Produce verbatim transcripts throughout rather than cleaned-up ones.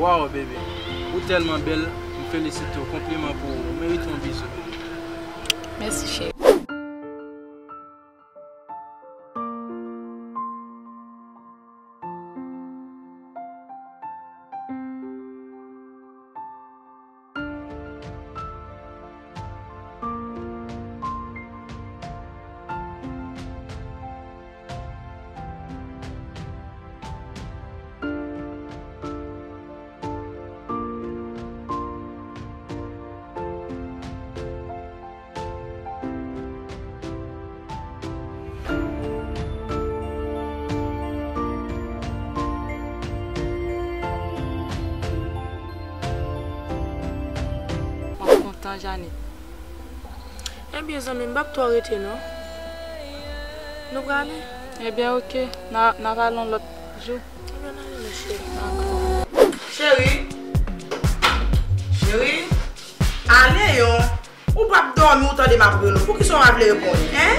Wow, bebe. Ou tèlman bèl, m felisite w. Konpliman pou ou. Ou merite yon bizou, bebe. Mèsi, cheri. Mwen kontan, Janit. Ebyen, zanmi m, m p ap twò rete, non. Nou prale? Ebyen, oke. N a, n a pale yon lòt jou. Ebyen, n ale, non, cheri. Cheri. Cheri. Ale, yon. Ou p ap dòmi, ou tande m ap rele w. Poukisa w pa vle reponn, en?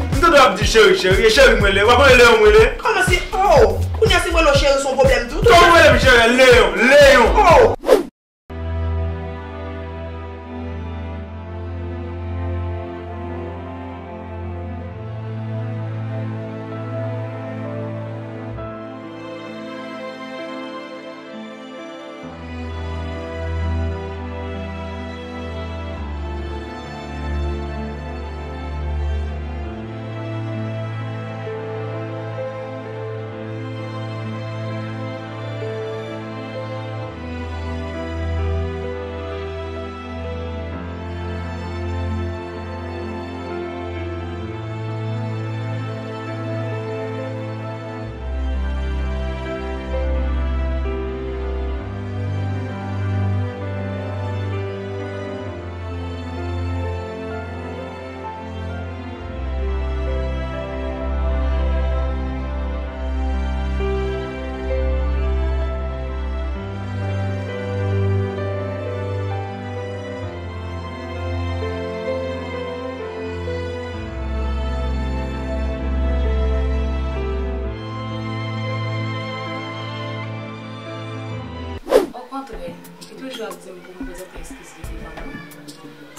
M tande w ap di cheri, cheri, e cheri m rele. W ap rele Leyon m rele? Kòman se, oh! Kounye a si m rele w cheri, se yon pwoblèm tou. Kòman w rele m cheri? Leyon, Leyon. Oh! Okontrè, li toujou ap di m pou m prezante eskiz li devan nou.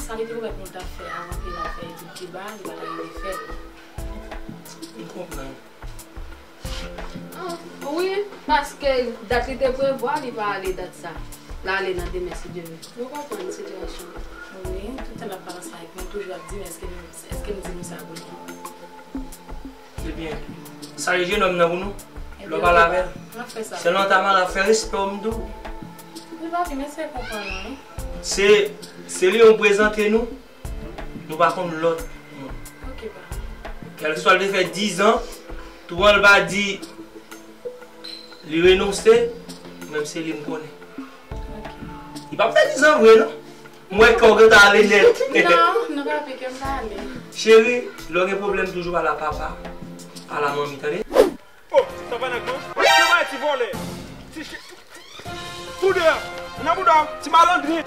Sa li te pwomèt nou t ap fè avan ke l al fè etid Kiba, li pa t rive fè l. M konprann. Ah, wi, paske dat li te prevwa, li pa ale dat sa. L ale nan demen, si Dye vle. Nou konprann sitiyasyon an. Wi, tout tan l ap pale ansanm avèk mwen, toujou ap di m, èske m, èske m di nou sa pou li? Ebyen, salye jenòm nan pou nou. Lè w pale avè l. Sèlman ta mal ap fè respè w, m di w. Wi, papi, m eseye konprann ou, wi. Se, se li yo m prezante nou. Nou pa konn lòt moun. Ok, pa. Kèlkeswa l te fè dizan, tou an l pa di li renonse, menm se li m konnen. Ok. Li p ap fè dizan vre, non. M wè kè w gentan ale nèt. Non, nou pa pike m pa ale. Cheri, lè w gen pwoblèm, toujou pale a papa, pale a manmi, tande? Oh, sa pa nèg mwen. Se pa ti vòlè. Ti ch-, tou de a, nan bouda, ti malandren.